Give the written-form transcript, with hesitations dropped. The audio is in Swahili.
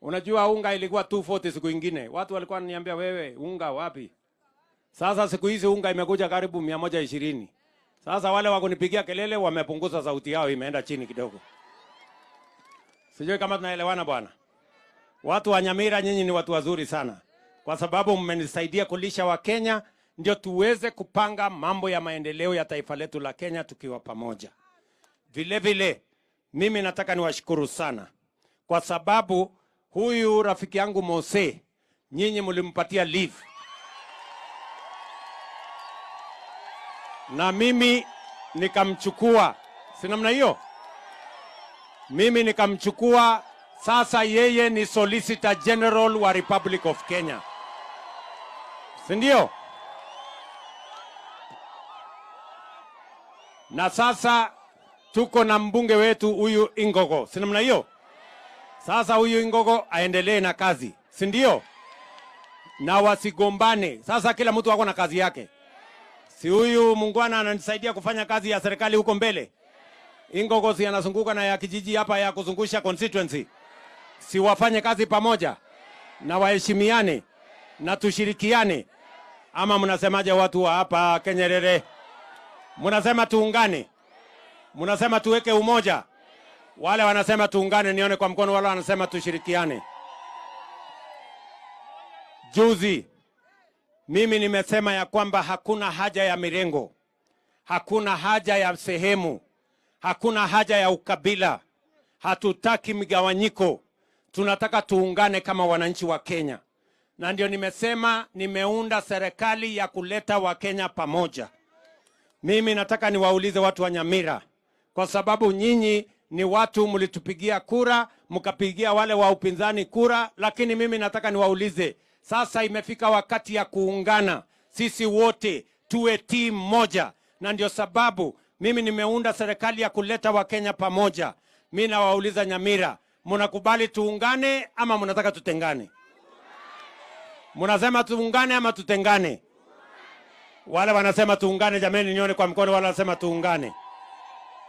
Unajua unga ilikuwa 240 siku ingine. Watu walikuwa wananiambia wewe unga wapi? Sasa siku hizi unga imekuja karibu 120. Sasa wale wakunipigia kelele wamepunguza sauti yao, imeenda chini kidogo. Sijui kama tunaelewana bwana. Watu wa Nyamira, nyinyi ni watu wazuri sana, kwa sababu mmenisaidia kulisha Wakenya ndio tuweze kupanga mambo ya maendeleo ya taifa letu la Kenya tukiwa pamoja. Vile vile mimi nataka niwashukuru sana kwa sababu huyu rafiki yangu Mose, nyinyi mlimpatia leave. Na mimi nikamchukua, si namna hiyo? Mimi nikamchukua, sasa yeye ni Solicitor General wa Republic of Kenya. Si ndio? Na sasa tuko na mbunge wetu huyu Ingogo, si namna hiyo? Sasa huyu Ingogo aendelee na kazi, si ndio? Na wasigombane. Sasa kila mtu ako na kazi yake. Si huyu mungwana ananisaidia kufanya kazi ya serikali huko mbele? Ingogo si anazunguka na ya kijiji hapa ya kuzungusha constituency. Si wafanye kazi pamoja na waheshimiane na tushirikiane? Ama mnasemaje watu wa hapa Kenyerere? Mnasema tuungane? Mnasema tuweke umoja? Wale wanasema tuungane nione kwa mkono, wale wanasema tushirikiane. Juzi mimi nimesema ya kwamba hakuna haja ya mirengo, hakuna haja ya sehemu, hakuna haja ya ukabila. Hatutaki migawanyiko. Tunataka tuungane kama wananchi wa Kenya. Na ndio nimesema nimeunda serikali ya kuleta Wakenya pamoja. Mimi nataka niwaulize watu wa Nyamira, kwa sababu nyinyi ni watu mlitupigia kura, mkapigia wale wa upinzani kura, lakini mimi nataka niwaulize, sasa imefika wakati ya kuungana. Sisi wote tuwe timu moja. Na ndio sababu mimi nimeunda serikali ya kuleta Wakenya pamoja. Mimi nawauliza Nyamira, mnakubali tuungane ama mnataka tutengane? Mnasema tuungane ama tutengane? Wale wanasema tuungane, jameni nione kwa mkono, wale wanasema tuungane.